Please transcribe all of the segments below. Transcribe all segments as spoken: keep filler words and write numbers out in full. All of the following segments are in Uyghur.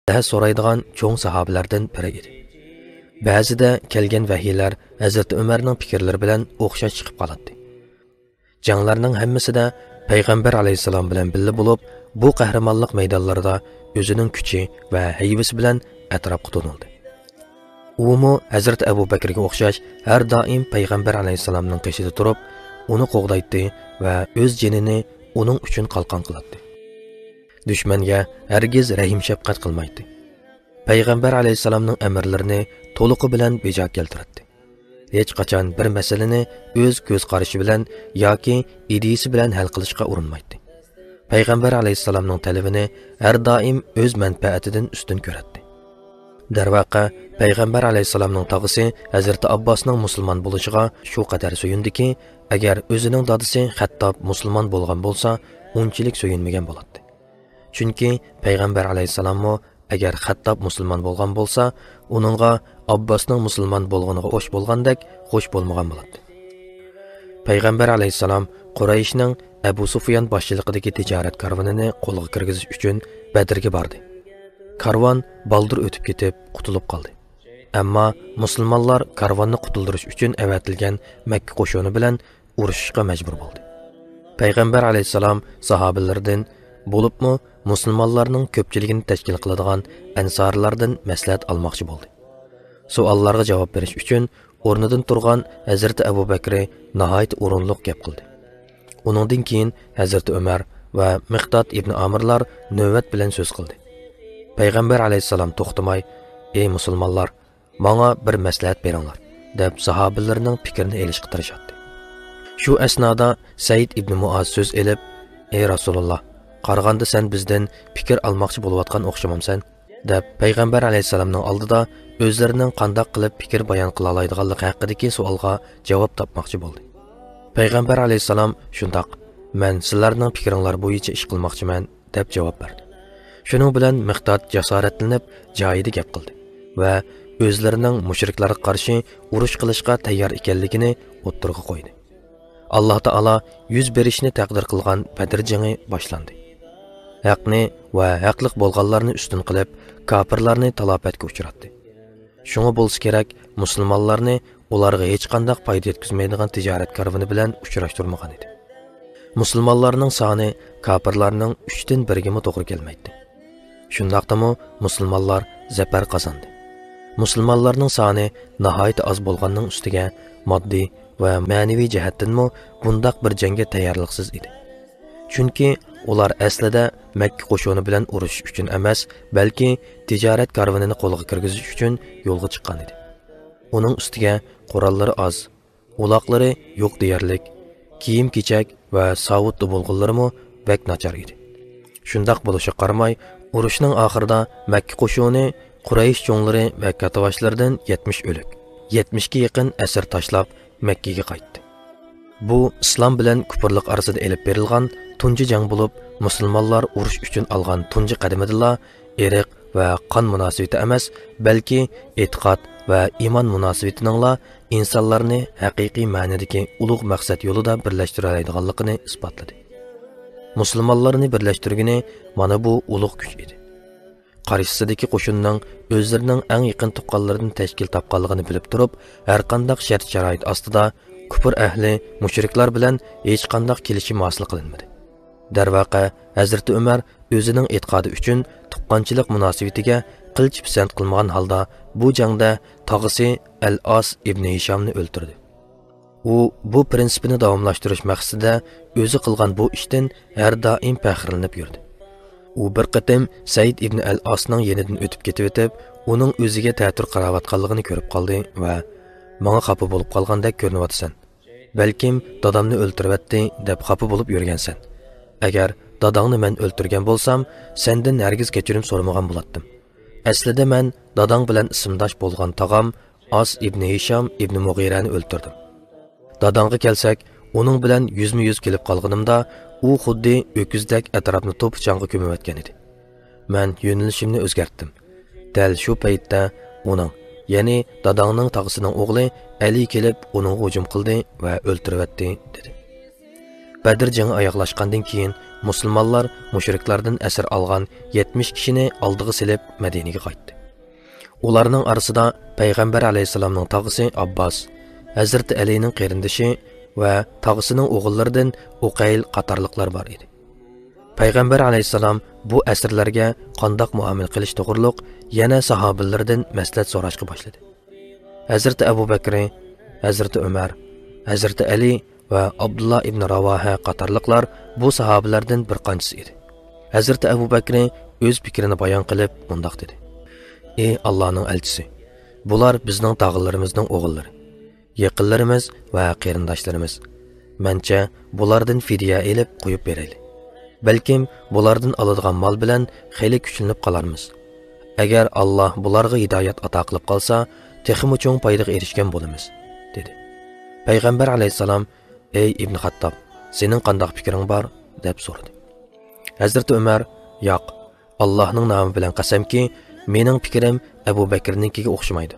مەسلىھەت سورايدىغان چوڭ ساھابىلەردىن بىرى ئىدى. بەزىدە كەلگەن ۋەھىيلەر ھەزرىتى ئۆمەرنىڭ پىكىرلىرى بىلەن ئوخشاش چىقىپ قالاتتى. جەڭلەرنىڭ ھەممىسىدە پەيغەمبەر ئەلەيھىسسالام بىلەن بىللە بولۇپ، بۇ قەھرىمانلىق مەيدانلىرىدا ئۆزىنىڭ كۈچى ۋە ھەيۋىسى بىلەن ئەتراپقا تونۇلدى. ئۇمۇ ھەزرىتى ئەبۇ بەكرىگە ئوخشاش ھەر دائىم پەيغەمبەر ئەلەيھىسسالامنىڭ قېشىدا تۇرۇپ، ئۇنى قوغدايتتى ۋە ئۆز جېنىنى ئۇنىڭ ئۈچۈن قالقان قىلاتتى. دۈشمەنگە ھەرگىز رەھىم-شەپقەت قىلمايتتى. پەيغەمبەر ئەلەيھىسسالامنىڭ ئەمىرلىرىنى تولۇقى بىلەن بېجا كەلتۈرەتتى. ھېچقاچان بىر مەسىلىنى ئۆز كۆز قارىشى بىلەن ياكى ئىدىيىسى بىلەن ھەل قىلىشقا ئۇرۇنمايتتى. پەيغەمبەر ئەلەيھىسسالامنىڭ تەلىپىنى ھەر دائىم ئۆز مەنپەئەتىدىن ئۈستۈن كۆرەتتى. دەرۋەقە، پەيغەمبەر ئەلەيھىسسالامنىڭ تاغىسى ھەزرىتى ئابباسنىڭ مۇسۇلمان بولۇشىغا شۇ قەدەر سۆيۈندىكى، ئەگەر ئۆزىنىڭ دادىسى خەتتاب مۇسۇلمان بولغان بولسا، ئۇنچىلىك سۆيۈنمىگەن بولاتتى. چۈنكى پەيغەمبەر ئەلەيھىسسالاممۇ ئەگەر خەتتاب مۇسۇلمان بولغان بولسا، ئۇنىڭغا ئابباسنىڭ مۇسۇلمان بولغىنىغا خوش بولغاندەك خوش بولمىغان بولاتتى. پەيغەمبەر ئەلەيھىسسالام قۇرەيشنىڭ ئەبۇ سۇفيان باشچىلىقىدىكى تىجارەت كارۋىنىنى قولغا كىرگۈزۈش ئۈچۈن بەدرگە باردى. كارۋان بالدۇر ئۆتۈپ كېتىپ، قۇتۇلۇپ قالدى. ئەمما مۇسۇلمانلار كارۋاننى قۇتۇلدۇرۇش ئۈچۈن ئەۋەتىلگەن مەككە قوشۇنى بىلەن ئۇرۇشۇشقا مەجبۇر بولدى. پەيغەمبەر ئەلەيھىسسالام ساھابىلىرىدىن، بولۇپمۇ مۇسۇلمانلارنىڭ كۆپچىلىكىنى تەشكىل قىلىدىغان ئەنسارىلاردىن مەسلىھەت ئالماقچى بولدى. سوئاللارغا جاۋاب بېرىش ئۈچۈن ئورنىدىن تۇرغان ھەزرىتى ئەبۇ بەكرى ناھايىتى ئورۇنلۇق گەپ قىلدى. ئۇنىڭدىن كېيىن ھەزرىتى ئۆمەر ۋە مىقداد ئىبنى ئامىرلار نۆۋەت بىلەن سۆز قىلدى. پەيغەمبەر ئەلەيھىسسالام توختىماي، ئەي مۇسۇلمانلار، ماڭا بىر مەسلىھەت بېرىڭلار، دەپ ساھابىلىرىنىڭ پىكرىنى ئېلىشقا تىرىشاتتى. شۇ ئەسنادا سەئىد ئىبنى مۇئاز سۆز ئېلىپ، ئەي رەسۇلۇللا، قارىغاندا سەن بىزدىن پىكىر ئالماقچى بولۇۋاتقان ئوخشىمامسەن؟ دەپ پەيغەمبەر ئەلەيھىسسالامنىڭ ئالدىدا ئۆزلىرىنىڭ قانداق قىلىپ پىكىر بايان قىلالايدىغانلىقى ھەققىدىكى سوئالغا جاۋاب تاپماقچى بولدى. پەيغەمبەر ئەلەيھىسسالام، شۇنداق، مەن سىلەرنىڭ پىكرىڭلار بويىچە ئىش قىلماقچىمەن، دەپ جاۋاب بەردى. شۇنىڭ بىلەن مىقداد جاسارەتلىنىپ، جايىدا گەپ قىلدى ۋە ئۆزلىرىنىڭ مۇشرىكلارغا قارشى ئۇرۇش قىلىشقا تەييار ئىكەنلىكىنى ئوتتۇرىغا قويدى. ئاللا تائالا يۈز بېرىشنى تەقدىر قىلغان بەدر جېڭى باشلاندى. ھەقنى ۋە ھەقلىق بولغانلارنى ئۈستۈن قىلىپ، كاپىرلارنى تالاپەتكە ئۇچراتتى. شۇڭا بولسا كېرەك، مۇسۇلمانلارنى ئۇلارغا ھېچقانداق پايدا يەتكۈزمەيدىغان تىجارەت كارۋىنى بىلەن ئۇچراشتۇرمىغان ئىدى. مۇسۇلمانلارنىڭ سانى كاپىرلارنىڭ ئۈچتىن بىرىگىمۇ توغرا كەلمەيتتى. شۇنداقتىمۇ مۇسۇلمانلار زەپەر قازاندى. مۇسۇلمانلارنىڭ سانى ناھايىتى ئاز بولغاننىڭ ئۈستىگە، ماددىي ۋە مەنىۋى جەھەتتىنمۇ بۇنداق بىر جەڭگە تەييارلىقسىز ئىدى. چۈنكى ئۇلار ئەسلىدە مەككە قوشۇنى بىلەن ئۇرۇشۇش ئۈچۈن ئەمەس، بەلكى تىجارەت كارۋىنىنى قولغا كىرگۈزۈش ئۈچۈن يولغا چىققان ئىدى. ئۇنىڭ ئۈستىگە قوراللىرى ئاز، ئۇلاقلىرى يوق دېيەرلىك، كىيىم-كېچەك ۋە ساۋۇت بولغۇنلىرىمۇ بەك ناچار ئىدى. شۇنداق بولۇشىغا قارىماي، ئۇرۇشنىڭ ئاخىرىدا مەككە قوشۇنى قۇرەيش چوڭلىرى ۋە كاتتىباشلىرىدىن يەتمىش ئۆلۈك، يەتمىشكە يېقىن ئەسىر تاشلاپ، مەككىگە قايتتى. بۇ ئىسلام بىلەن كۇپۇرلۇق ئارىسىدا ئېلىپ بېرىلغان تۇنجى جەڭ بولۇپ، مۇسۇلمانلار ئۇرۇش ئۈچۈن ئالغان تۇنجى قەدىمىدىلا ئىرق ۋە قان مۇناسىۋىتى ئەمەس، بەلكى ئېتىقاد ۋە ئىمان مۇناسىۋىتىنىڭلا ئىنسانلارنى ھەقىقىي مەنىدىكى ئۇلۇغ مەقسەت يولىدا بىرلەشتۈرەلەيدىغانلىقىنى ئىسپاتلىدى. مۇسۇلمانلارنى بىرلەشتۈرگىنى مانا بۇ ئۇلۇغ كۈچ ئىدى. قارشىسىدىكى قوشۇننىڭ ئۆزلىرىنىڭ ئەڭ يېقىن تۇغقانلىرىدىن تەشكىل تاپقانلىقىنى بىلىپ تۇرۇپ، ھەرقانداق شەرت-شارائىت ئاستىدا كۇپۇر ئەھلى مۇشرىكلار بىلەن ھېچقانداق كېلىشىم ھاسىل قىلىنمىدى. دەرۋەقە، ھەزرىتى ئۆمەر ئۆزىنىڭ ئېتىقادى ئۈچۈن تۇغقانچىلىق مۇناسىۋىتىگە قىلچە پىسەنت قىلمىغان ھالدا بۇ جەڭدە تاغىسى ئەل ئاس ئىبنى ھىشامنى ئۆلتۈردى. ئۇ بۇ پىرىنسىپىنى داۋاملاشتۇرۇش مەقسىتىدە ئۆزى قىلغان بۇ ئىشتىن ھەر دائىم پەخىرلىنىپ يۈردى. ئۇ بىر قېتىم سەئىد ئىبن ئەل ئاسنىڭ يېنىدىن ئۆتۈپ كېتىۋېتىپ، ئۇنىڭ ئۆزىگە تەتۈر قاراۋاتقانلىقىنى كۆرۈپ قالدى ۋە، ماڭا خاپا بولۇپ قالغاندەك كۆرۈنۈۋاتىسەن. بەلكىم دادامنى ئۆلتۈرۈۋەتتى دەپ خاپا بولۇپ يۈرگەنسەن. ئەگەر داداڭنى مەن ئۆلتۈرگەن بولسام، سەندىن ھەرگىز كەچۈرۈم سورىمىغان بولاتتىم. ئەسلىدە مەن داداڭ بىلەن ئىسىمداش بولغان تاغام ئاس ئىبنى ھىشام ئىبنى مۇغىرەنى ئۆلتۈردۈم. داداڭغا كەلسەك، ئۇنىڭ بىلەن يۈزمۇ يۈز كېلىپ قالغىنىمدا، ئۇ خۇددى ئۆكۈزدەك ئەتراپنى توپا-چاڭغا كۆمۈۋەتكەن ئىدى. مەن يۆنىلىشىمنى ئۆزگەرتتىم. دەل شۇ پەيتتە ئۇنىڭ، يەنى داداڭنىڭ تاغىسىنىڭ ئوغلى ئەلى كېلىپ ئۇنىڭغا ھۇجۇم قىلدى ۋە ئۆلتۈرۈۋەتتى، دېدى. بەدر جېڭى ئاياغلاشقاندىن كېيىن، مۇسۇلمانلار مۇشرىكلاردىن ئەسىر ئالغان يەتمىش كىشىنى ئالدىغا سېلىپ مەدىنىگە قايتتى. ئۇلارنىڭ ئارىسىدا پەيغەمبەر ئەلەيھىسسالامنىڭ تاغىسى ئابباس، ھەزرىتى ئەلىنىڭ قېرىندىشى ۋە تاغىسىنىڭ ئوغۇللىرىدىن ئۇقەيل قاتارلىقلار بار ئىدى. پەيغەمبەر ئەلەيھىسسالام بۇ ئەسىرلەرگە قانداق مۇئامىلە قىلىش توغرۇلۇق يەنە ساھابىلىرىدىن مەسلىھەت سوراشقا باشلىدى. ھەزرىتى ئەبۇ بەكرى، ھەزرىتى ئۆمەر، ھەزرىتى ئەلى ۋە ئابدۇللا ئىبن راۋاھە قاتارلىقلار بۇ ساھابىلەردىن بىر قانچىسى ئىدى. ھەزرىتى ئەبۇ بەكرى ئۆز پىكرىنى بايان قىلىپ مۇنداق دېدى: «ئى ئاللانىڭ ئەلچىسى، بۇلار بىزنىڭ تاغىلىرىمىزنىڭ ئوغۇللىرى، يېقىنلىرىمىز ۋە قېرىنداشلىرىمىز. مەنچە بۇلاردىن فىدىيە ئېلىپ قويۇپ بېرەيلى. بەلكىم بۇلاردىن ئالىدىغان مال بىلەن خېلى كۈچلىنىپ قالارمىز. ئەگەر ئاللا بۇلارغا ھىدايەت ئاتا قىلىپ قالسا، تېخىمۇ چوڭ پايدىغا ئېرىشكەن بولىمىز» دېدى. پەيغەمبەر ئەلەيھىسسالام: «ئەي ئىبن خاتتاب، سېنىڭ قانداق پىكرىڭ بار؟» دەپ سورىدى. ھەزرىتى ئۆمەر: «ياق، ئاللاھنىڭ نامى بىلەن قەسەمكى، مېنىڭ پىكرىم ئەبۇ بەكرىنىڭكىگە ئوخشىمايدۇ.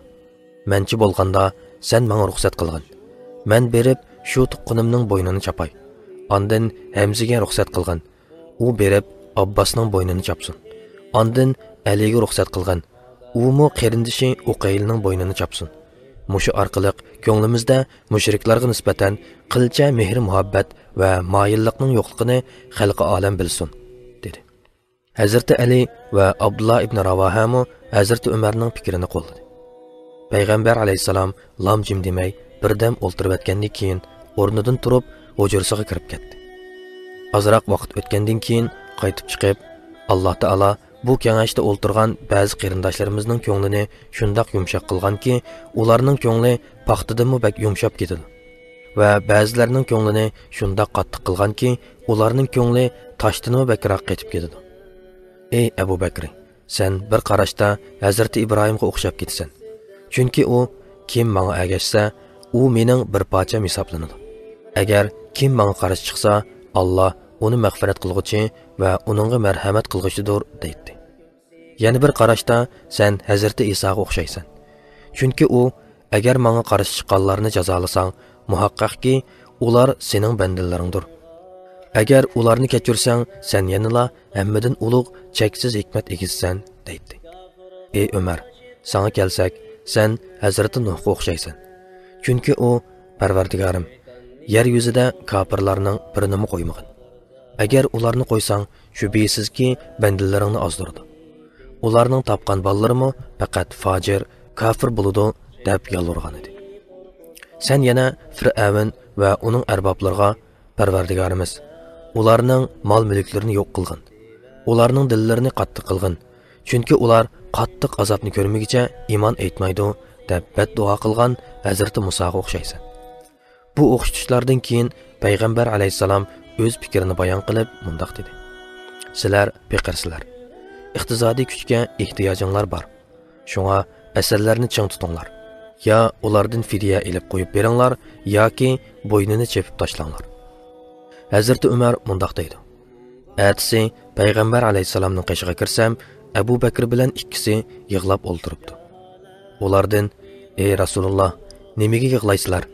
مەنچە بولغاندا، سەن ماڭا رۇخسەت قىلغىن. مەن بېرىپ شۇ تۇغقىنىمنىڭ بوينىنى چاپاي. ئاندىن ھەمزىگە رۇخسەت قىلغىن. ئۇ بېرىپ ئابباسنىڭ بوينىنى چاپسۇن. ئاندىن ئەلىگە رۇخسەت قىلغىن. ئۇمۇ قېرىندىشى ئۇقەيلنىڭ بوينىنى چاپسۇن. مۇشۇ ئارقىلىق كۆڭلىمىزدە مۇشرىكلارغا نىسبەتەن قىلچە مېھىر-مۇھەببەت ۋە مايىللىقنىڭ يوقلۇقىنى خەلقى ئالەم بىلسۇن» دېدى. ھەزرىتى ئەلى ۋە ئابدۇللا ئىبن راۋاھەمۇ ھەزرىتى ئۆمەرنىڭ پىكرىنى قوللىدى. پەيغەمبەر ئەلەيھىسسالام لام-جىم دېمەي، بىردەم ئولتۇرۇۋەتكەندىن كېيىن، ئورنىدىن تۇرۇپ، ھۇجرىسىغا كىرىپ كەتتى. ئازراق ۋاقىت ئۆتكەندىن كېيىن، قايتىپ چىقىپ، «ئاللا تائالا بۇ كېڭەشتە ئولتۇرغان بەزى قېرىنداشلىرىمىزنىڭ كۆڭلىنى شۇنداق يۇمشاق قىلغانكى، ئۇلارنىڭ كۆڭلى پاختىدىنمۇ بەك يۇمشاپ كېتىدۇ. ۋە بەزىلەرنىڭ كۆڭلىنى شۇنداق قاتتىق قىلغانكى، ئۇلارنىڭ كۆڭلى تاشتىنمۇ بەكرەك قېتىپ كېتىدۇ. ئەي ئەبۇ بەكرى، سەن بىر قاراشتا ھەزرىتى ئىبراھىمغا ئوخشاپ كېتىسەن. چۈنكى ئۇ، كىم ماڭا ئەگەشسە، ئۇ مېنىڭ بىر پارچەم ھېسابلىنىدۇ. ئەگەر كىم ماڭا قارشى چىقسا، ئاللا ئۇنى مەغپىرەت قىلغۇچى ۋە ئۇنىڭغا مەرھەمەت قىلغۇچىدۇر» دەيتتى. يەنە بىر قاراشتا، سەن ھەزرىتى ئىساغا ئوخشايسەن. چۈنكى ئۇ، «ئەگەر ماڭا قارشى چىققانلارنى جازالىساڭ، مۇھەققەقكى، ئۇلار سېنىڭ بەندىلىرىڭدۇر. ئەگەر ئۇلارنى كەچۈرسەڭ، سەن يەنىلا ھەممىدىن ئۇلۇغ، چەكسىز ھېكمەت ئىگىسىسەن» دەيتتى. ئەي ئۆمەر، ساڭا كەلسەك، سەن ھەزرىتى نۇھقا ئوخشايسەن. چۈنكى ئۇ، «پەرۋەردىگارىم، يەر يۈزىدە كاپىرلارنىڭ بىرىنىمۇ قويمىغىن. ئەگەر ئۇلارنى قويساڭ، شۈبھىسىزكى، بەندىلىرىڭنى ئازدۇرىدۇ. ئۇلارنىڭ تاپقان بالىلىرىمۇ پەقەت فاجىر، كاپىر بولىدۇ» دەپ يالۋۇرغان ئىدى. سەن يەنە فىرئەۋن ۋە ئۇنىڭ ئەربابلىرىغا، «پەرۋەردىگارىمىز، ئۇلارنىڭ مال-مۈلۈكلىرىنى يوق قىلغىن. ئۇلارنىڭ دىللىرىنى قاتتىق قىلغىن. چۈنكى ئۇلار قاتتىق ئازابنى كۆرمىگۈچە ئىمان ئېيتمايدۇ» دەپ بەتدۇئا قىلغان ھەزرىتى مۇساغا ئوخشايسەن. بۇ ئوخشىتىشلاردىن كېيىن پەيغەمبەر ئەلەيھىسسالام ئۆز پىكرىنى بايان قىلىپ مۇنداق دېدى: «سىلەر پېقىرسىلەر. ئىقتىسادىي كۈچكە ئېھتىياجىڭلار بار. شۇڭا ئەسىرلەرنى چىڭ تۇتۇڭلار. يا ئۇلاردىن فىدىيە ئېلىپ قويۇپ بېرىڭلار، ياكى بوينىنى چېپىپ تاشلاڭلار.» ھەزرىتى ئۆمەر مۇنداق دەيدۇ: «ئەتىسى پەيغەمبەر ئەلەيھىسسالامنىڭ قېشىغا كىرسەم، ئەبۇ بەكرى بىلەن ئىككىسى يىغلاپ ئولتۇرۇپتۇ. ئۇلاردىن، ئەي رەسۇلۇللا، نېمىگە يىغلايسىلەر؟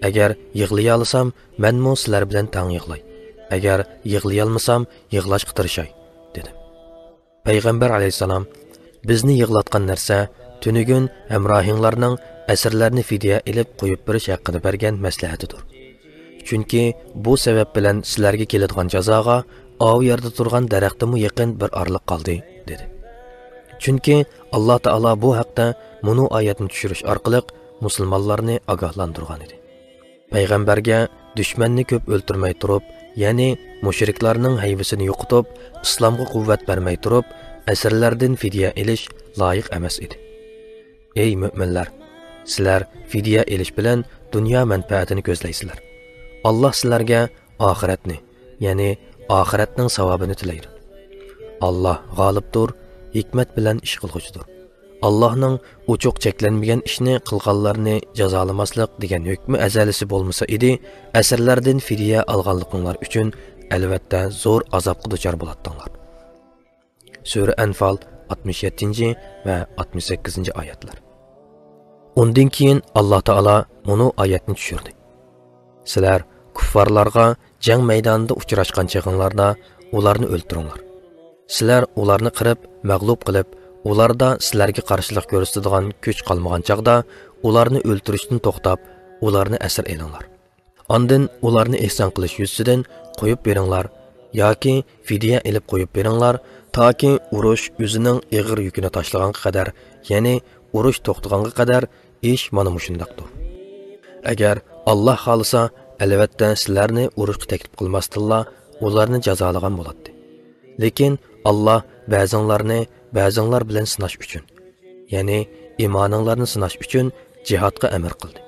ئەگەر يىغلىيالىسام، مەنمۇ سىلەر بىلەن تەڭ يىغلاي. ئەگەر يىغلىيالمىسام، يىغلاشقا تىرىشاي» دېدىم. پەيغەمبەر ئەلەيھىسسالام، «بىزنى يىغلاتقان نەرسە تۈنۈگۈن ھەمراھىڭلارنىڭ ئەسىرلەرنى فىدىيە ئېلىپ قويۇپ بېرىش ھەققىدە بەرگەن مەسلىھەتىدۇر. چۈنكى بۇ سەۋەب بىلەن سىلەرگە كېلىدىغان جازاغا ئاۋۇ يەردە تۇرغان دەرەختىنمۇ يېقىن بىر ئارىلىق قالدى» دېدى. چۈنكى ئاللا تائالا بۇ ھەقتە مۇنۇ ئايەتنى چۈشۈرۈش ئارقىلىق مۇسۇلمانلارنى ئاگاھلاندۇرغان ئىدى. پەيغەمبەرگە دۈشمەننى كۆپ ئۆلتۈرمەي تۇرۇپ، يەنى مۇشرىكلارنىڭ ھەيۋىسىنى يوقىتىپ، ئىسلامغا قۇۋۋەت بەرمەي تۇرۇپ، ئەسىرلەردىن فىدىيە ئېلىش لايىق ئەمەس ئىدى. ئەي مۆمىنلەر! سىلەر فىدىيە ئېلىش بىلەن دۇنيا مەنپەئەتىنى كۆزلەيسىلەر. ئاللا سىلەرگە ئاخىرەتنى، يەنى ئاخىرەتنىڭ ساۋابىنى تىلەيدۇ. ئاللا غالىبتۇر، ھېكمەت بىلەن ئىش قىلغۇچىدۇر. ئاللانىڭ ئوچۇق چەكلەنمىگەن ئىشنى قىلغانلارنى جازالىماسلىق دېگەن ھۆكمى ئەزەلىسى بولمىسا ئىدى، ئەسىرلەردىن فىدىيە ئالغانلىقىڭلار ئۈچۈن ئەلۋەتتە زور ئازابقا دۇچار بولاتتىڭلار. سۈرە ئەنفال، ئاتمىش يەتتىنچى ۋە ئاتمىش سەككىزىنچى ئايەتلەر. ئۇندىن كېيىن ئاللا تائالا مۇنۇ ئايەتنى چۈشۈردى: سىلەر كۇففارلارغا جەڭ مەيدانىدا ئۇچراشقان چېغىڭلاردا ئۇلارنى ئۆلتۈرۈڭلار. سىلەر ئۇلارنى قىرىپ، مەغلۇپ قىلىپ، ئۇلاردا سىلەرگە قارشىلىق كۆرسىتىدىغان كۈچ قالمىغان چاغدا، ئۇلارنى ئۆلتۈرۈشتىن توختاپ، ئۇلارنى ئەسىر ئېلىڭلار. ئاندىن ئۇلارنى ئېھسان قىلىش يۈزىسىدىن قويۇپ بېرىڭلار ياكى فىدىيە ئېلىپ قويۇپ بېرىڭلار، تاكى ئۇرۇش ئۆزىنىڭ ئېغىر يۈكىنى تاشلىغانغا قەدەر، يەنى ئۇرۇش توختىغانغا قەدەر ئىش مانا مۇشۇنداقتۇر. ئەگەر ئاللاھ خالىسا، ئەلۋەتتە سىلەرنى ئۇرۇشقا تەكلىپ قىلماستىنلا ئۇلارنى جازالىغان بولاتتى. لېكىن ئاللاھ بەزىڭلارنى بەزىڭلار بىلەن سىناش ئۈچۈن، يەنى ئىمانىڭلارنى سىناش ئۈچۈن جىھادقا ئەمر قىلدى.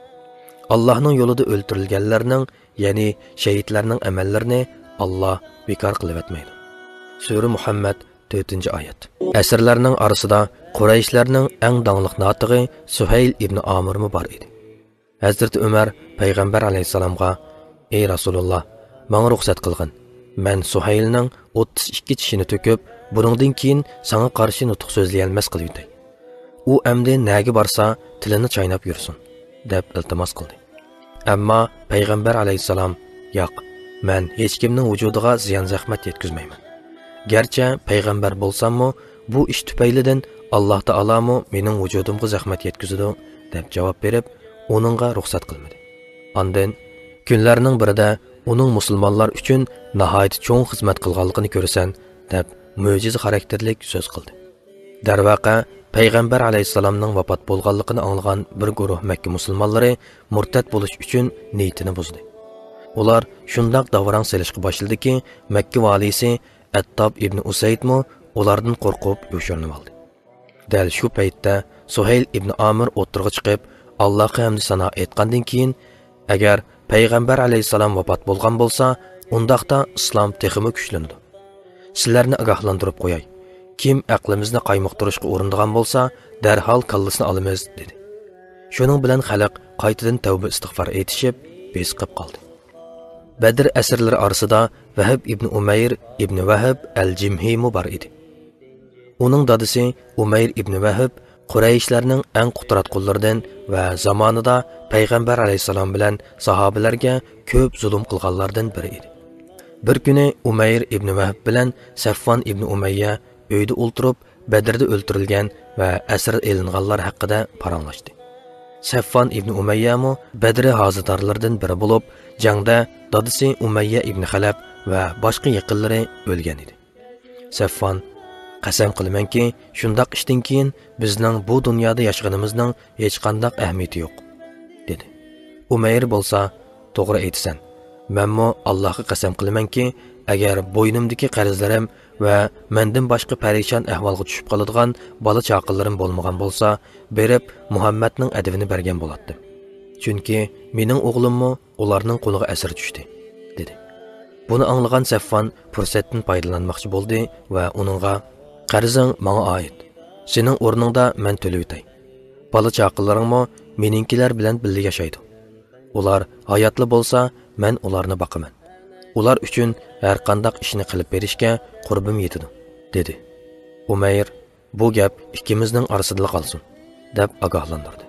ئاللاھنىڭ يولىدا ئۆلتۈرۈلگەنلەرنىڭ، يەنى شەھىدلەرنىڭ ئەمەللىرىنى ئاللاھ بىكار قىلىۋەتمەيدۇ. سۈرە مۇھەممەد، تۆتىنچى ئايەت. ئەسىرلەرنىڭ ئارىسىدا قۇرەيشلەرنىڭ ئەڭ داڭلىق ناتىقى سۇھەيل ئىبنى ئامىرمۇ بار ئىدى. ھەزرىتى ئۆمەر پەيغەمبەر ئەلەيھىسسالامغا، ئەي رەسۇلۇللاھ، ماڭا رۇخسەت قىلغىن، مەن سۇھەيلنىڭ ئوتتۇز ئىككى چىشىنى تۆكۈپ، بۇنىڭدىن كېيىن ساڭا قارشى نۇتۇق سۆزلىيەلمەس قىلىۋېتەي. ئۇ ئەمدى نەگە بارسا تىلىنى چايناپ يۈرسۇن، دەپ ئىلتىماس قىلدى. ئەمما پەيغەمبەر ئەلەيھىسسالام، ياق، مەن ھېچكىمنىڭ ۋۇجۇدىغا زىيان-زەخمەت يەتكۈزمەيمەن. گەرچە پەيغەمبەر بولساممۇ، بۇ ئىش تۈپەيلىدىن ئاللاھ تائالامۇ مېنىڭ ۋۇجۇدۇمغا زەخمەت يەتكۈزىدۇ، دەپ جاۋاب بېرىپ، ئۇنىڭغا رۇخسەت قىلمىدى. ئاندىن، كۈنلەرنىڭ بىرىدە ئۇنىڭ مۇسۇلمانلار ئۈچۈن ناھايىتى چوڭ خىزمەت قىلغانلىقىنى كۆرىسەن، دەپ مۆجىزە خاراكتېرلىك سۆز قىلدى. دەرۋەقە، پەيغەمبەر ئەلەيھىسسالامنىڭ ۋاپات بولغانلىقىنى ئاڭلىغان بىر گۇرۇھ مەككە مۇسۇلمانلىرى مۇرتەت بولۇش ئۈچۈن نىيىتىنى بۇزدى. ئۇلار شۇنداق داۋراڭ سېلىشقا باشلىدىكى، مەككە ۋالىيسى ئەتتاب ئىبنى ئۇسەيدمۇ ئۇلاردىن قورقۇپ يوشۇرۇنۇۋالدى. دەل شۇ پەيتتە سۇھەيل ئىبنى ئامىر ئوتتۇرىغا چىقىپ، ئاللاھقا ھەمدۇ سانا ئېيتقاندىن كېيىن، ئەگەر پەيغەمبەر ئەلەيھىسسالام ۋاپات بولغان بولسا، ئۇنداقتا ئىسلام تېخىمۇ كۈچلىنىدۇ. سىلەرنى ئاگاھلاندۇرۇپ قوياي، كىم ئەقلىمىزنى قايمۇقتۇرۇشقا ئۇرۇنىدىغان بولسا، دەرھال كاللىسىنى ئالىمىز، دېدى. شۇنىڭ بىلەن خەلق قايتىدىن تەۋبە ئىستىغپار ئېيتىشىپ، بېسىقىپ قالدى. بەدر ئەسىرلىرى ئارىسىدا ۋەھىب ئىبنى ئۇمەير ئىبنى ۋەھىب ئەل جىمھىمۇ بار ئىدى. ئۇنىڭ دادىسى ئۇمەير ئىبنى ۋەھىب قۇرەيشلەرنىڭ ئەڭ قۇتراتقۇلىرىدىن ۋە زامانىدا پەيغەمبەر ئەلەيھىسسالام بىلەن ساھابىلەرگە كۆپ زۇلۇم قىلغانلاردىن بىرى ئىدى. بىر كۈنى ئۇمەير ئىبنى ۋەھىب بىلەن سەفۋان ئىبنى ئۇمەييە ئۆيدە ئولتۇرۇپ، بەدرىدە ئۆلتۈرۈلگەن ۋە ئەسىر ئېلىنغانلار ھەققىدە پاراڭلاشتى. سەفۋان ئىبنى ئۇمەييەمۇ بەدرى ھازىدارلىرىدىن بىرى بولۇپ، جەڭدە دادىسى ئۇمەييە ئىبنى خەلەپ ۋە باشقا يېقىنلىرى ئۆلگەن ئىدى. سەفۋان، قەسەم قىلىمەنكى، شۇنداق ئىشتىن كېيىن بىزنىڭ بۇ دۇنيادا ياشىغىنىمىزنىڭ ھېچقانداق ئەھمىيىتى يوق، دېدى. ئۇمەير بولسا، توغرا ئېيتىسەن. مەنمۇ ئاللاھقا قەسەم قىلىمەنكى، ئەگەر بوينۇمدىكى قەرزلىرىم ۋە مەندىن باشقا پەرىشان ئەھۋالغا چۈشۈپ قالىدىغان بالا-چاقىلىرىم بولمىغان بولسا، بېرىپ مۇھەممەدنىڭ ئەدىۋىنى بەرگەن بولاتتىم. چۈنكى مېنىڭ ئوغلۇممۇ ئۇلارنىڭ قولىغا ئەسىر چۈشتى، دېدى. بۇنى ئاڭلىغان سەفۋان پۇرسەتتىن پايدىلانماقچى بولدى ۋە ئۇنىڭغا، قەرزىڭ ماڭا ئائىت. سېنىڭ ئورنۇڭدا مەن تۆلىۋېتەي. بالا-چاقىلىرىڭمۇ مېنىڭكىلەر بىلەن بىللە ياشايدۇ. ئۇلار ھاياتلا بولسا، مەن ئۇلارنى باقىمەن. ئۇلار ئۈچۈن ھەرقانداق ئىشنى قىلىپ بېرىشكە قۇربۇم يېتىدۇ، دېدى. ئۇمەير، بۇ گەپ ئىككىمىزنىڭ ئارىسىدىلا قالسۇن، دەپ ئاگاھلاندۇردى.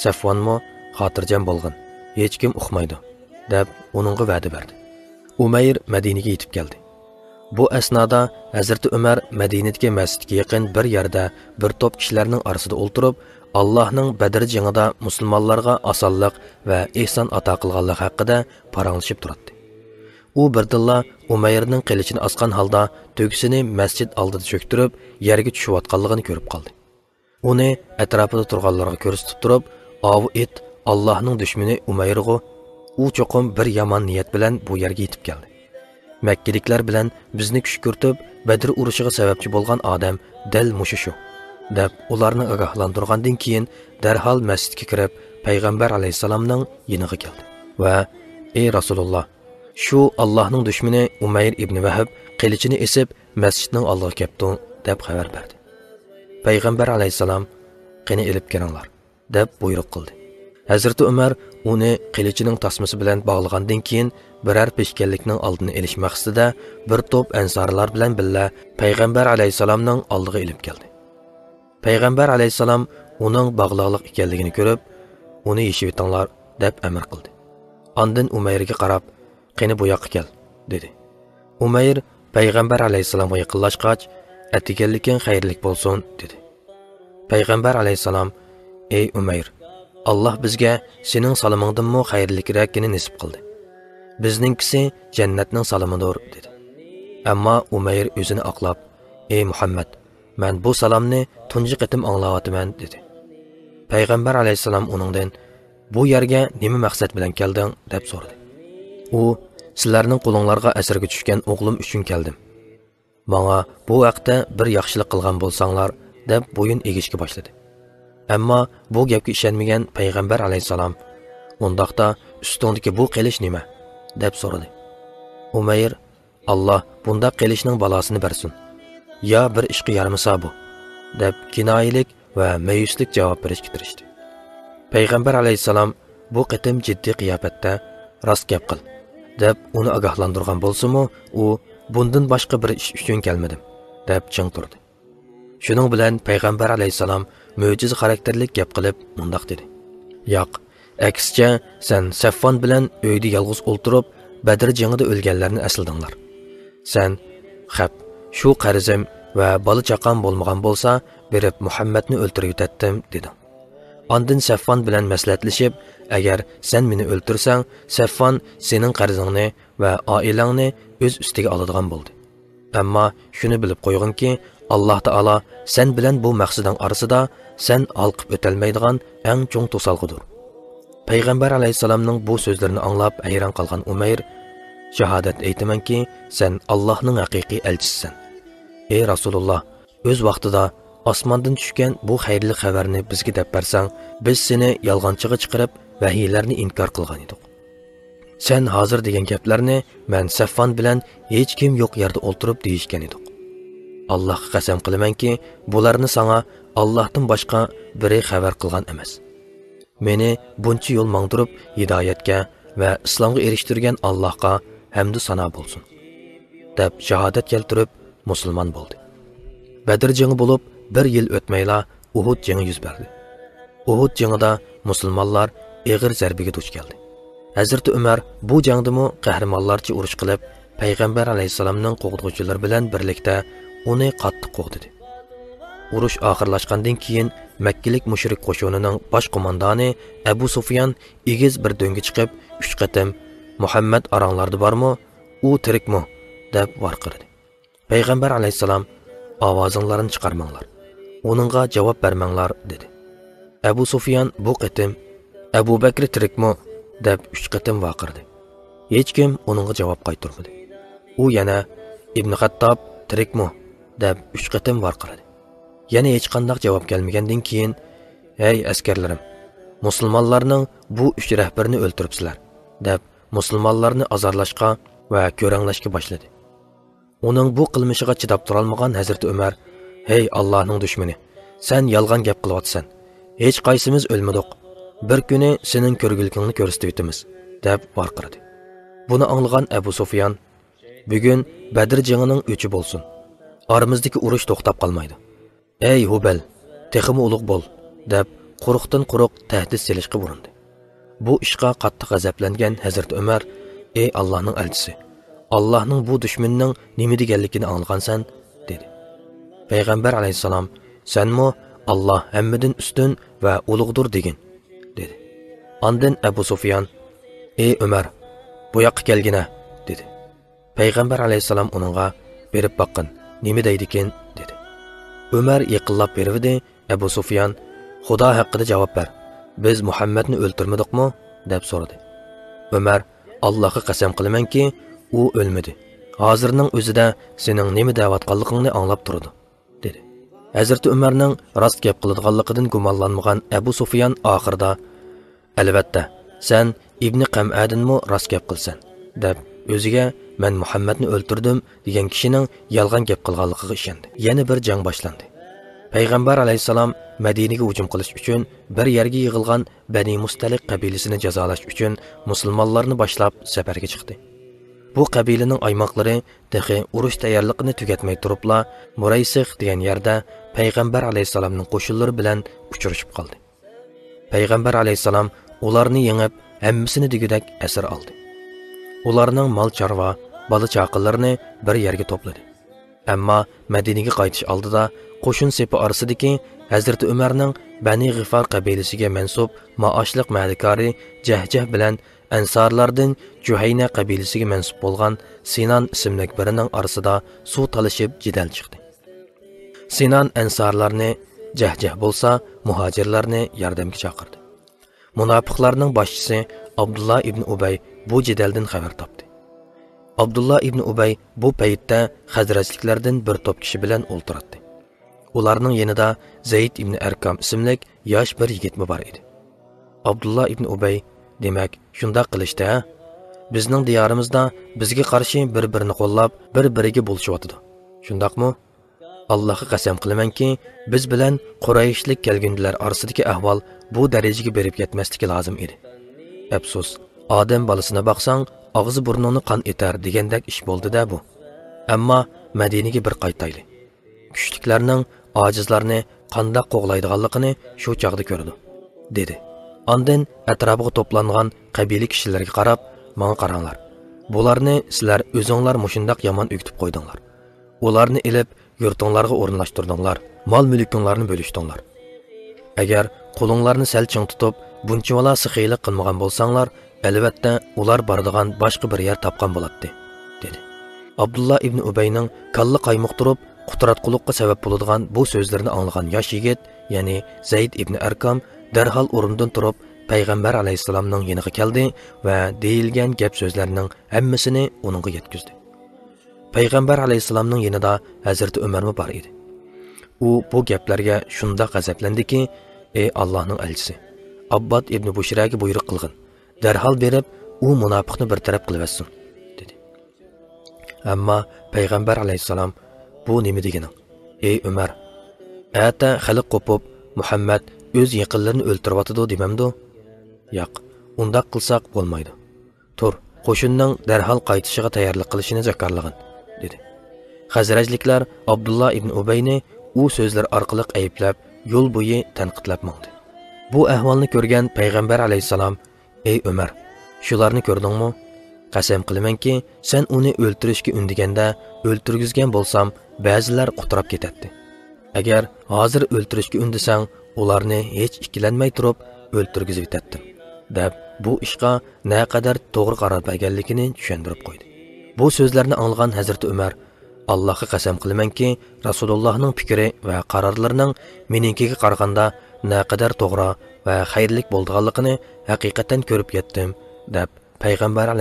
سەفۋانمۇ، خاتىرجەم بولغىن، ھېچكىم ئۇقمايدۇ، دەپ ئۇنىڭغا ۋەدە بەردى. ئۇمەير مەدىنىگە يېتىپ كەلدى. بۇ ئەسنادا ھەزرىتى ئۆمەر مەدىنىدىكى مەسچىتكە يېقىن بىر يەردە بىر توپ كىشىلەرنىڭ ئارىسىدا ئولتۇرۇپ، ئاللاھنىڭ بەدر جېڭىدا مۇسۇلمانلارغا ئاسانلىق ۋە ئېھسان ئاتا قىلغانلىقى ھەققىدە پاراڭلىشىپ تۇراتتى. ئۇ بىردىنلا ئۇمەيرنىڭ قىلىچىنى ئاسقان ھالدا تۆگىسىنى مەسچىت ئالدىدا چۆكتۈرۈپ، يەرگە چۈشۈۋاتقانلىقىنى كۆرۈپ قالدى. ئۇنى ئەتراپىدا تۇرغانلارغا كۆرسىتىپ تۇرۇپ، ئاۋۇ ئىت ئاللاھنىڭ دۈشمىنى ئۇمەيرغۇ، ئۇ چوقۇم بىر يامان نىيەت بىلەن بۇ يەرگە يېتىپ كەلدى. مەككىلىكلەر بىلەن بىزنى كۈشكۈرتۈپ، بەدر ئۇرۇشىغا سەۋەبچى بولغان ئادەم دەل مۇشۇ شۇ، دەپ ئۇلارنى ئاگاھلاندۇرغاندىن كېيىن، دەرھال مەسچىتكە كىرىپ، پەيغەمبەر ئەلەيھىسسالامنىڭ يېنىغا كەلدى ۋە، ئى رەسۇلۇللا، شۇ ئاللاھنىڭ دۈشمىنى ئۇمەير ئىبنى ۋەھب قىلىچىنى ئېسىپ، مەسچىتنىڭ ئالدىغا كەپتۇ، دەپ خەۋەر بەردى. پەيغەمبەر ئەلەيھىسسالام، قېنى ئېلىپ كىرىڭلار، دەپ بۇيرۇق قىلدى. ھەزرىتى ئۆمەر ئۇنى قىلىچىنىڭ تاسمىسى بىلەن باغلىغاندىن كېيىن، بىرەر پېشكەللىكنىڭ ئالدىنى ئېلىش مەقسىتىدە بىر توپ ئەنسارلار بىلەن بىللە پەيغەمبەر ئەلەيھىسسالامنىڭ ئالدىغا ئېلىپ كەلدى. پەيغەمبەر ئەلەيھىسسالام ئۇنىڭ باغلاقلىق ئىكەنلىكىنى كۆرۈپ، ئۇنى يېشىۋېتىڭلار، دەپ ئەمر قىلدى. ئاندىن ئۇمەيرگە قاراپ، قېنى بۇ ياققا كەل، دېدى. ئۇمەير پەيغەمبەر ئەلەيھىسسالامغا يېقىنلاشقاچ، ئەتىگەنلىكىڭ خەيرلىك بولسۇن، دېدى. پەيغەمبەر ئەلەيھىسسالام، ئەي ئۇمەير، ئاللاھ بىزگە سېنىڭ سالىمىڭدىنمۇ خەيرلىكرەكىنى نېسىپ قىلدى. بىزنىڭكىسى جەننەتنىڭ سالىمىدۇر، دېدى. ئەمما ئۇمەير ئۆزىنى ئاقلاپ، ئەي مۇھەممەد، مەن بۇ سالامنى تۇنجى قېتىم ئاڭلاۋاتىمەن، دېدى. پەيغەمبەر ئەلەيھىسسالام ئۇنىڭدىن، بۇ يەرگە نېمە مەقسەت بىلەن كەلدىڭ؟ دەپ سورىدى. ئۇ، سىلەرنىڭ قولۇڭلارغا ئەسىرگە چۈشكەن ئوغلۇم ئۈچۈن كەلدىم. ماڭا بۇ ھەقتە بىر ياخشىلىق قىلغان بولساڭلار، دەپ بويۇن ئېگىشكە باشلىدى. ئەمما بۇ گەپكە ئىشەنمىگەن پەيغەمبەر ئەلەيھىسسالام، ئۇنداقتا ئۈستۈڭدىكى بۇ قىلىچ نېمە؟ دەپ سورىدى. ئۇمەير، ئاللاھ بۇنداق قىلىچنىڭ بالاسىنى بەرسۇن. يا بىر ئىشقا يارىمىسا بۇ، دەپ كىنايىلىك ۋە مەيۈسلۈك جاۋاب بېرىشكە تىرىشتى. پەيغەمبەر ئەلەيھىسسالام بۇ قېتىم جىددىي قىياپەتتە، راست گەپ قىل، دەپ ئۇنى ئاگاھلاندۇرغان بولسىمۇ، ئۇ بۇندىن باشقا بىر ئىش ئۈچۈن كەلمىدىم، دەپ چىڭ تۇردى. شۇنىڭ بىلەن پەيغەمبەر ئەلەيھىسسالام مۆجىزە خاراكتېرلىك گەپ قىلىپ مۇنداق دېدى، ياق، ئەكسىچە، سەن سەفۋان بىلەن ئۆيدە يالغۇز ئولتۇرۇپ، بەدر جېڭىدە ئۆلگەنلەرنى ئەسلىدىڭلار. سەن، خەپ، شۇ قەرزىم ۋە بالا-چاقام بولمىغان بولسا، بېرىپ مۇھەممەدنى ئۆلتۈرۈۋېتەتتىم، دېدىڭ. ئاندىن سەفۋان بىلەن مەسلىھەتلىشىپ، ئەگەر سەن مېنى ئۆلتۈرسەڭ، سەفۋان سېنىڭ قەرزىڭنى ۋە ئائىلەڭنى ئۆز ئۈستىگە ئالىدىغان بولدى. ئەمما شۇنى بىلىپ قويغىنكى، ئاللاھ تائالا سەن بىلەن بۇ مەقسىتىڭ ئارىسىدا سەن ھالقىپ ئۆتەلمەيدىغان ئەڭ چوڭ توسالغۇدۇر. پەيغەمبەر ئەلەيھىسسالامنىڭ بۇ سۆزلىرىنى ئاڭلاپ ھەيران قالغان ئۇمەير، شاھادەت ئېيتىمەنكى، سەن ئاللاھنىڭ ھەقىقىي ئەلچىسىسەن. ئەي رەسۇلۇللاھ، ئۆز ۋاقتىدا ئاسماندىن چۈشكەن بۇ خەيرلىك خەۋەرنى بىزگە دەپ بەرسەڭ، بىز سېنى يالغانچىغا چىقىرىپ، ۋەھىيلەرنى ئىنكار قىلغان ئىدۇق. سەن ھازىر دېگەن گەپلەرنى مەن سەفۋان بىلەن ھېچكىم يوق يەردە ئولتۇرۇپ دېيىشكەن ئىدۇق. ئاللاھقا قەسەم قىلىمەنكى، بۇلارنى ساڭا ئاللاھتىن باشقا بىرى خەۋەر قىلغان ئەمەس. مېنى بۇنچە يول ماڭدۇرۇپ، ھىدايەتكە ۋە ئىسلامغا ئېرىشتۈرگەن ئاللاھقا ھەمدۇ سانا بولسۇن، دەپ شاھادەت كەلتۈرۈپ، مۇسۇلمان بولدى. بەدر جېڭى بولۇپ بىر يىل ئۆتمەيلا، ئۇھۇد جېڭى يۈز بەردى. ئۇھۇد جېڭىدا مۇسۇلمانلار ئېغىر زەربىگە دۇچ كەلدى. ھەزرىتى ئۆمەر بۇ جەڭدىمۇ قەھرىمانلارچە ئۇرۇش قىلىپ، پەيغەمبەر ئەلەيھىسسالامنىڭ قوغدىغۇچىلىرى بىلەن بىرلىكتە ئۇنى قاتتىق قوغدىدى. ئۇرۇش ئاخىرلاشقاندىن كېيىن، مەككىلىك مۇشرىك قوشۇنىنىڭ باش قوماندانى ئەبۇ سۇفيان ئېگىز بىر دۆڭگە چىقىپ، ئۈچ قېتىم، «مۇھەممەد ئاراڭلاردا بارمۇ؟ ئۇ تىرىكمۇ؟» دەپ ۋارقىرىدى. پەيغەمبەر ئەلەيھىسسالام، «ئاۋازىڭلارنى چىقارماڭلار، ئۇنىڭغا جاۋاب بەرمەڭلار» دېدى. ئەبۇ سۇفيان بۇ قېتىم، «ئەبۇ بەكرى تىرىكمۇ؟» دەپ ئۈچ قېتىم ۋارقىرىدى. ھېچكىم ئۇنىڭغا جاۋاب قايتۇرمىدى. ئۇ يەنە، «ئىبنى خەتتاب تىرىكمۇ؟» دەپ ئۈچ قېتىم ۋارقىرىدى. يەنە ھېچقانداق جاۋاب كەلمىگەندىن كېيىن، «ھەي ئەسكەرلىرىم، مۇسۇلمانلارنىڭ بۇ ئۈچ رەھبىرىنى ئۆلتۈرۈپسىلەر» دەپ، مۇسۇلمانلارنى ئازارلاشقا ۋە كۆرەڭلەشكە باشلىدى. ئۇنىڭ بۇ قىلمىشىغا چىداپ تۇرالمىغان ھەزرىتى ئۆمەر، «ھەي ئاللاھنىڭ دۈشمىنى، سەن يالغان گەپ قىلىۋاتىسەن. ھېچقايسىمىز ئۆلمىدۇق. بىر كۈنى سېنىڭ كۆرگۈلۈكۈڭنى كۆرسىتىۋېتىمىز» دەپ ۋارقىرىدى. بۇنى ئاڭلىغان ئەبۇ سۇفيان، «بۈگۈن بەدر جېڭىنىڭ ئۆچى بولسۇن. ئارىمىزدىكى ئۇرۇش توختاپ قالمايدۇ. ئەي ھۇبەل، تېخىمۇ ئۇلۇغ بول» دەپ، قۇرۇقتىن قۇرۇق تەھدىت سېلىشقا ئۇرۇندى. بۇ ئىشقا قاتتىق غەزەپلەنگەن ھەزرىتى ئۆمەر، «ئەي ئاللاھنىڭ ئەلچىسى، ئاللاھنىڭ بۇ دۈشمىنىنىڭ نېمە دېگەنلىكىنى ئاڭلىغانسەن؟» دېدى. پەيغەمبەر ئەلەيھىسسالام، «سەنمۇ، ئاللاھ ھەممىدىن ئۈستۈن ۋە ئۇلۇغدۇر دېگىن» دېدى. ئاندىن ئەبۇ سۇفيان، «ئەي ئۆمەر، بۇ ياققا كەلگىنە» دېدى. پەيغەمبەر ئەلەيھىسسالام ئۇنىڭغا، «بېرىپ باققىن، نېمە دەيدىكىن؟» دېدى. ئۆمەر يېقىنلاپ بېرىۋىدى، ئەبۇ سۇفيان، «خۇدا ھەققىدە جاۋاب بەر، بىز مۇھەممەدنى ئۆلتۈرمىدۇقمۇ؟» دەپ سورىدى. ئۆمەر، «ئاللاھقا قەسەم قىلىمەنكى، ئۇ ئۆلمىدى. ھازىرنىڭ ئۆزىدە سېنىڭ نېمە دەۋاتقانلىقىڭنى ئاڭلاپ تۇرىدۇ» دېدى. ھەزرىتى ئۆمەرنىڭ راست گەپ قىلىدىغانلىقىدىن گۇمانلانمىغان ئەبۇ سۇفيان ئاخىرىدا، «ئەلۋەتتە، سەن ئىبنى قەمئەدىنمۇ راست گەپ قىلىسەن» دەپ، ئۆزىگە «مەن مۇھەممەدنى ئۆلتۈردۈم» دېگەن كىشىنىڭ يالغان گەپ قىلغانلىقىغا ئىشەندى. يەنە بىر جەڭ باشلاندى. پەيغەمبەر ئەلەيھىسسالام مەدىنىگە ھۇجۇم قىلىش ئۈچۈن بىر يەرگە يىغىلغان بەنى مۇستەلىق قەبىلىسىنى جازالاش ئۈچۈن مۇسۇلمانلارنى باشلاپ سەپەرگە چىقتى. بۇ قەبىلىنىڭ ئايماقلىرى تېخى ئۇرۇش تەييارلىقىنى تۈگەتمەي تۇرۇپلا، مۇرەيسىخ دېگەن يەردە پەيغەمبەر ئەلەيھىسسالامنىڭ قوشۇنلىرى بىلەن ئۇچرىشىپ قالدى. پەيغەمبەر ئەلەيھىسسالام ئۇلارنى يېڭىپ، ھەممىسىنى دېگۈدەك ئەسىر ئالدى. ئۇلارنىڭ مال-چارۋا، بالا-چاقىلىرىنى بىر يەرگە توپلىدى. ئەمما مەدىنىگە قايتىش ئالدىدا قوشۇن سېپى ئارىسىدىكى ھەزرىتى ئۆمەرنىڭ بەنى غىفار قەبىلىسىگە مەنسۇپ مائاشلىق مەدىكارى جەھجەھ بىلەن ئەنسارلاردىن جۇھەينە قەبىلىسىگە مەنسۇپ بولغان سىنان ئىسىملىك بىرىنىڭ ئارىسىدا سۇ تالىشىپ جېدەل چىقتى. سىنان ئەنسارلارنى، جەھجەھ بولسا مۇھاجىرلارنى ياردەمگە چاقىردى. مۇناپىقلارنىڭ باشچىسى ئابدۇللا ئىبن ئۇبەي بۇ جېدەلدىن خەۋەر تاپتى. ئابدۇللا ئىبن ئۇبەي بۇ پەيتتە خەزرەجلىكلەردىن بىر توپ كىشى بىلەن ئولتۇراتتى. ئۇلارنىڭ يېنىدا زەيد ئىبن ئەركام ئىسىملىك ياش بىر يىگىتمۇ بار ئىدى. ئابدۇللا ئىبن ئۇبەي، دېمەك، شۇنداق قىلىشتى، ھە؟ بىزنىڭ دىيارىمىزدا بىزگە قارشى بىر-بىرىنى قوللاپ، بىر-بىرىگە بولۇشۇۋاتىدۇ. شۇنداقمۇ؟ ئاللاھقا قەسەم قىلىمەنكى، بىز بىلەن قۇرەيشلىك كەلگۈندىلەر ئارىسىدىكى ئەھۋال بۇ دەرىجىگە بېرىپ يەتمەسلىكى لازىم ئىدى. ئەپسۇس، ئادەم بالىسىنى باقساڭ، ئاغزى بۇرنۇڭنى قان ئېتەر دېگەندەك ئىش بولدى-دە بۇ. ئەمما مەدىنىگە بىر قايتايلى. كۈچلۈكلەرنىڭ ئاجىزلارنى قانداق قوغلايدىغانلىقىنى شۇ چاغدا كۆرىدۇ، دېدى. ئاندىن ئەتراپىغا توپلانغان قەبىلە كىشىلىرىگە قاراپ، ماڭا قاراڭلار. بۇلارنى سىلەر ئۆزۈڭلار مۇشۇنداق يامان ئۆگىتىپ قويدۇڭلار. ئۇلارنى ئېلىپ، يۇرتۇڭلارغا ئورۇنلاشتۇردۇڭلار، مال-مۈلكۈڭلارنى بۆلۈشتۈڭلار. ئەگەر قولۇڭلارنى سەل چىڭ تۇتۇپ، بۇنچىۋالا سېخىيلىق قىلمىغان بولساڭلار، ئەلۋەتتە، ئۇلار بارىدىغان باشقا بىر يەر تاپقان بولاتتى، دېدى. ئابدۇللا ئىبنى ئۇبەينىڭ كاللا قايمۇقتۇرۇپ، قۇتراتقۇلۇققا سەۋەب بولىدىغان بۇ سۆزلىرىنى ئاڭلىغان ياش يىگىت، يەنى زەيد ئىبنى ئەركام دەرھال ئورنىدىن تۇرۇپ، پەيغەمبەر ئەلەيھىسسالامنىڭ يېنىغا كەلدى ۋە دېيىلگەن گەپ-سۆزلەرنىڭ ھەممىسىنى ئۇنىڭغا يەتكۈزدى. پەيغەمبەر ئەلەيھىسسالامنىڭ يېنىدا ھەزرىتى ئۆمەرمۇ بار ئىدى. ئۇ بۇ گەپلەرگە شۇنداق غەزەپلەندىكى، ئەي ئاللاھنىڭ ئەلچىسى، ئابباد ئىبنى بۇشرەگە بۇيرۇق قىلغىن، دەرھال بېرىپ، ئۇ مۇناپىقنى بىر تەرەپ قىلىۋەتسۇن، دېدى. ئەمما پەيغەمبەر ئەلەيھىسسالام، بۇ نېمە دېگىنىڭ، ئەي ئۆمەر؟ ئەتە خەلق قوپۇپ، مۇھەممەد ئۆز يېقىنلىرىنى ئۆلتۈرۈۋاتىدۇ دېمەمدۇ؟ ياق، ئۇنداق قىلساق بولمايدۇ. تۇر، قوشۇننىڭ دەرھال قايتىشىغا تەييارلىق قىلىشىنى جاكارلىغىن، دېدى. خەزرەجلىكلەر ئابدۇللا ئىبن ئۇبەينى ئۇ سۆزلىرى ئارقىلىق ئەيىبلەپ، يول بويى تەنقىدلەپ ماڭدى. بۇ ئەھۋالنى كۆرگەن پەيغەمبەر ئەلەيھىسسالام، ئەي ئۆمەر، شۇلارنى كۆردۈڭمۇ؟ قەسەم قىلىمەنكى، سەن ئۇنى ئۆلتۈرۈشكە ئۈندىگەندە، ئۆلتۈرگۈزگەن بولسام، بەزىلەر قۇتراپ كېتەتتى. ئەگەر ھازىر ئۆلتۈرۈشكە ئۈندىسەڭ، ئۇلارنى ھېچ ئىككىلەنمەي تۇرۇپ ئۆلتۈرگۈزۈۋېتەتتىم، دەپ، بۇ ئىشقا نەقەدەر توغرا قارار بەرگەنلىكىنى چۈشەندۈرۈپ قويدى. بۇ سۆزلەرنى ئاڭلىغان ھەزرىتى ئۆمەر، ئاللاھقا قەسەم قىلىمەنكى، رەسۇلۇللاھنىڭ پىكرى ۋە قارارلىرىنىڭ مېنىڭكىگە قارىغاندا نەقەدەر توغرا ۋە خەيرلىك بولىدىغانلىقىنى ھەقىقەتەن كۆرۈپ يەتتىم، دەپ، پەيغەمبەر